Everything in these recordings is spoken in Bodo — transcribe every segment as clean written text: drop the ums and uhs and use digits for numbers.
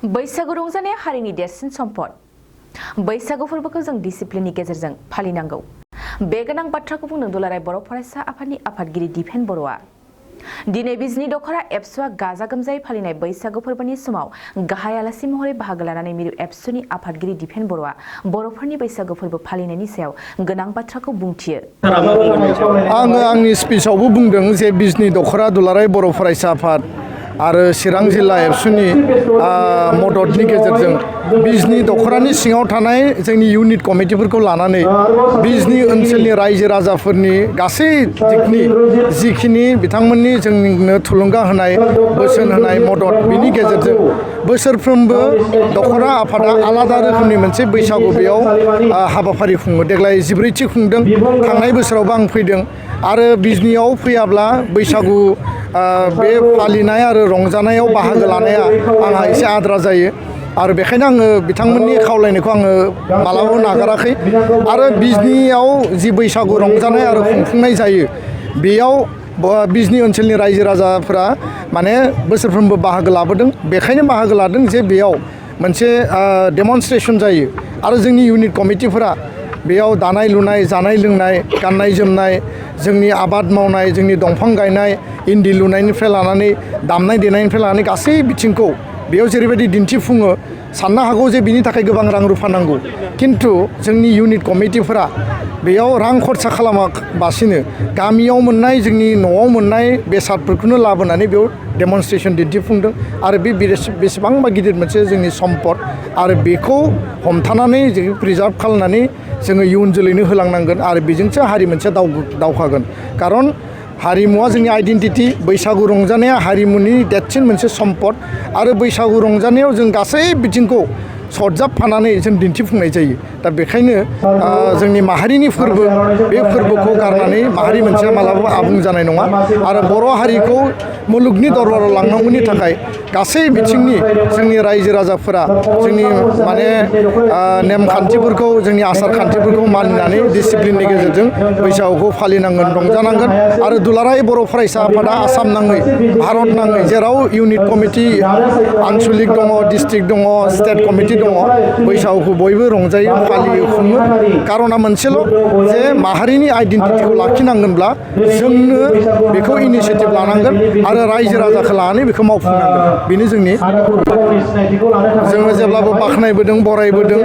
बैसागु रंजानाया हारिनि देरसिन सम्पद। बैसागु फोरबोखौ जों डिसिप्लिननि गेजेरजों फालिनांगौ। बे गोनां बाथ्राखौ बुंदों दुलाराय बर' फरायसा आफादनि आफादगिरि दिपेन बर'आ। दिनै बिजनि दख'रा एबसुआ गाजा गोमजायै फालिनाय बैसागु फोरबोनि समाव गाहाय आलासि महरै बाहागो लानानै मिरु एबसुनि आफादगिरि दिपेन बर'आ बर'फोरनि बैसागु फोरबो फालिनायनि सायाव गोनां बाथ्राखौ बुंथियो। आङो आंनि स्पिचआवबो बुंदों जे बिजनि दख'रा दुलाराय बर' फरायसा आफाद आरो चिरां जिल्ला एबसुनि मददनि गेजेरजों बिजनि दख'रानि सिङाव थानाय जोंनि इउनिट कमिटिफोरखौ लानानै बिजनि ओनसोलनि रायजो राजाफोरनि गासै दिगनि जिखिनि बिथांमोननि जोंनो थुलुंगा होनाय बोसोन होनाय मदद बिनि गेजेरजों बोसोरफ्रोमबो दख'रा आफादा आलादा रोखोमनि मोनसे बैसागु बेयाव हाबाफारि खुङो। देग्लाय 14थि खुंदों। थांनाय बोसोरावबो आं फैदों आरो बिजनियाव फैयाब्ला बैसागु बे फालिनाय आरो रंजानायाव बाहागो लानाया आंहा एसे आद्रा जायो आरो बेखायनो आङो बिथांमोननि खावलायनायखौ आङो मालाबाबो नागाराखै आरो बिजनियाव जि बैसागु रंजानाय आरो खुंफुंनाय जायो बेयाव बिजनि ओनसोलनि रायजो राजाफोरा माने बोसोरफ्रोमबो बाहागो लाबोदों। बेखायनो बाहागो लादों जे बेयाव मोनसे डेमनस्ट्रेसन जायो आरो जोंनि इउनिट कमिटिफोरा बेयाव दानाय लुनाय जानाय लोंनाय गाननाय जोमनाय जोंनि आबाद मावनाय जोंनि दंफां गायनाय इन्दि लुनायनिफ्राय लानानै दामनाय देनायनिफ्राय लानानै गासै बिथिंखौ बेयाव जेरैबायदि दिन्थिफुङो साननो हागौ जे बिनि थाखाय गोबां रां रुफा नांगौ, खिन्थु जोंनि इउनिट कमिटिफोरा बेयाव रां खरसा खालामाबासिनो गामियाव मोननाय जोंनि न'आव मोननाय बेसादफोरखौनो लाबोनानै बेयाव डेमनस्ट्रेसन दिन्थिफुंदों आरो बे बेसेबांबा गिदिर मोनसे जोंनि सम्पद आरो बेखौ हमथानानै जों प्रिजार्भ खालामनानै जोङो इयुन जोलैनो होलांनांगोन आरो बेजोंसो हारि मोनसे दावखागोन। खारन हारिमुवा जोंनि आइडेन्टिटि, बैसागु रंजानाया हारिमुनि देरसिन मोनसे सम्पद आरो बैसागु रंजानायाव जों गासै बिथिंखौ सरजाबफानानै जों दिन्थिफुंनाय जायो। दा बेखायनो जोंनि माहारिनि फोरबो बे फोरबोखौ गारनानै माहारि मोनसेया मालाबाबो आबुं जानाय नङा आरो बर' हारिखौ मुलुगनि दरबाराव लांनांगौनि थाखाय गासै बिथिंनि जोंनि रायजो राजाफोरा जोंनि माने नेमखान्थिफोरखौ जोंनि आसार खान्थिफोरखौ मानिनानै डिसिप्लिननि गेजेरजों बैसागुखौ फालिनांगोन रंजानांगोन आरो दुलाराय बर' फरायसा आफादा आसाम नाङै भारत नाङै जेराव इउनिट कमिटि आनसलिक दङ, डिस्ट्रिक्ट दङ, स्टेट कमिटि दङ, बैसागुखौ बयबो रंजायो फालियो खुङो। कारना मोनसेल' जे माहारिनि आइडेन्टिटिखौ लाखिनांगोनब्ला जोंनो बेखौ इनिसियेटिभ लानांगोन आरो रायजो राजाखौ लानानै बेखौ मावफुंनांगोन। बेनो जोंनि जोङो जेब्लाबो बाख्नायबोदों बरायबोदों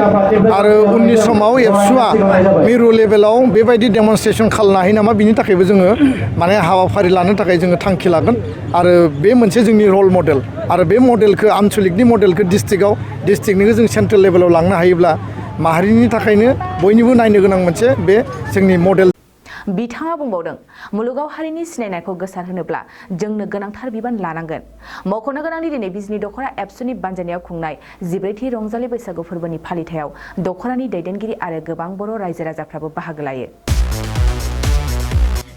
आरो उननि समाव एबसुआ मिरु लेभेलाव बेबायदि डेमनस्ट्रेसन खालामनो हायो नामा बिनि थाखायबो जोङो माने हाबाफारि लानो थाखाय जोङो थांखि लागोन आरो बे मोनसे जोंनि रल मडेल आरो बे मडेलखौ आनसलिकनि मडेलखौ डिस्ट्रिक्टनिखौ जों सेन्ट्रेल लेभेलाव लांनो हायोब्ला माहारिनि थाखायनो बयनिबो नायनो गोनां मोनसे बे जोंनि मडेल। बिथाङा बुंबावदों मुलुगाव हारिनि सिनायनायखौ गोसारहोनोब्ला जोंनो गोनांथार बिबान लानांगोन। मख'नो गोनांदि दिनै बिजनि दख'रा एबसुनि बानजायनायाव खुंनाय 14थि रंजालि बैसागु फोरबोनि फालिथायाव दख'रानि दैदेनगिरि आरो गोबां बर' रायजो राजाफ्राबो बाहागो लायो।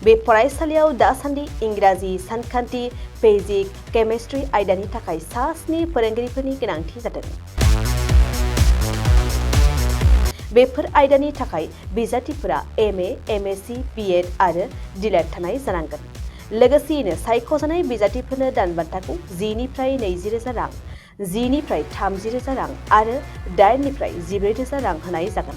बे फरायसालियाव दासान्दि इंराजि, सानखान्थि, फिजिक्स, केमिस्ट्रि आयदानि थाखाय 7 फोरोंगिरिफोरनि गोनांथि जादों। बेफोर आयदानि थाखाय बिजाथिफोरा MA, MSc, BEd आरो DLED थानाय जानांगोन। लोगोसेयैनो सायख'जानाय बिजाथिफोरनो दानबान्थाखौ 10 निफ्राय 20,000 रां, 10 निफ्राय 30,000 रां आरो 8 निफ्राय 14,000 रां होनाय जागोन।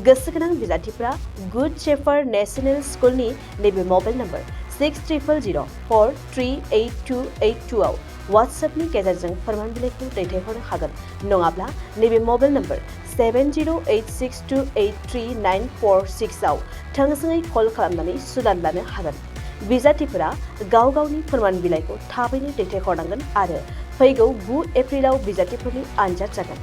गोसो गोनां बिजाथिफोरा गुड शेफार्ड नेशनेल स्कुलनि नैबे मबाइल नम्बर 6000438282 आव वाट्सएपनि गेजेरजों फोरमान बिलाइखौ दैथायहरनो हागोन, नङाब्ला नैबे मबाइल नम्बर 7086283946 आव थोंजोङै कल खालामनानै सुलाद लानो हागोन। बिजाथिफोरा गाव गावनि फोरमान बिलाइखौ थाबैनो दैथायहरनांगोन आरो फैगौ 9 एप्रिलाव बिजाथिफोरनि आनजाद जागोन।